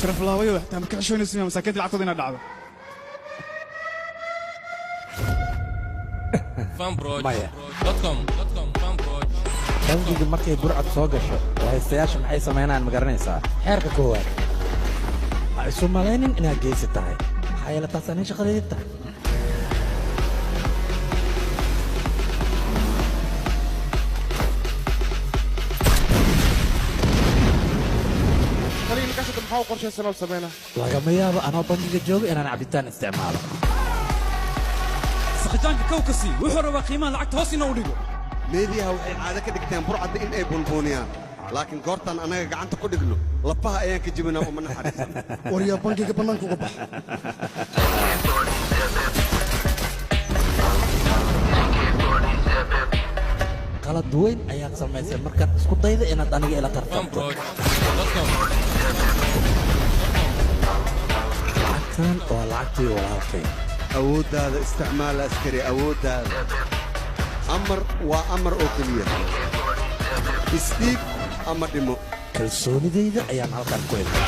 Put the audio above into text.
Sharaf laawayo, xitaa ma ka xishoonaysa masaakiinta lacagtooda inaad dhacdo? Maya. Bangiga markay burcad soo gasho, haystayaasha maxay samaynayaan ma garanaysaa? Xeerka koowaad: ha isu malaynin inaad geesi tahay, maxaa yeele taas anin shaqadeedii tahay. Taliya, ninkaas hadda maxaa u qorshaysan oo sameynaa? Lagama yaabo anoo bangiga joogo inaan cabitaan isticmaalo. Sakhijaanka kow ka sii, wuxuu rabaa qiimaha lacagta hoos inuu dhigo. Meediyaha waxay caado ka dhigteen burcadda in ay buunbuuniyaan, laakiin goortaan annaga gacanta ku dhigno lafaha ayaan ka jebinaa, uma naxariisan. Waryaa, bangiga bannaanka uga bax. Qalad weyn ayaad samaysay markaad isku dayda inaad aniga ila tartamto. Lacagtan waa lacagtii walaalkay. Awooddaada isticmaala, askari, awooddaada. Amar waa amar oo keliya, isdhiib ama dhimo. Kalsoonidayda ayaan halkan ku helay.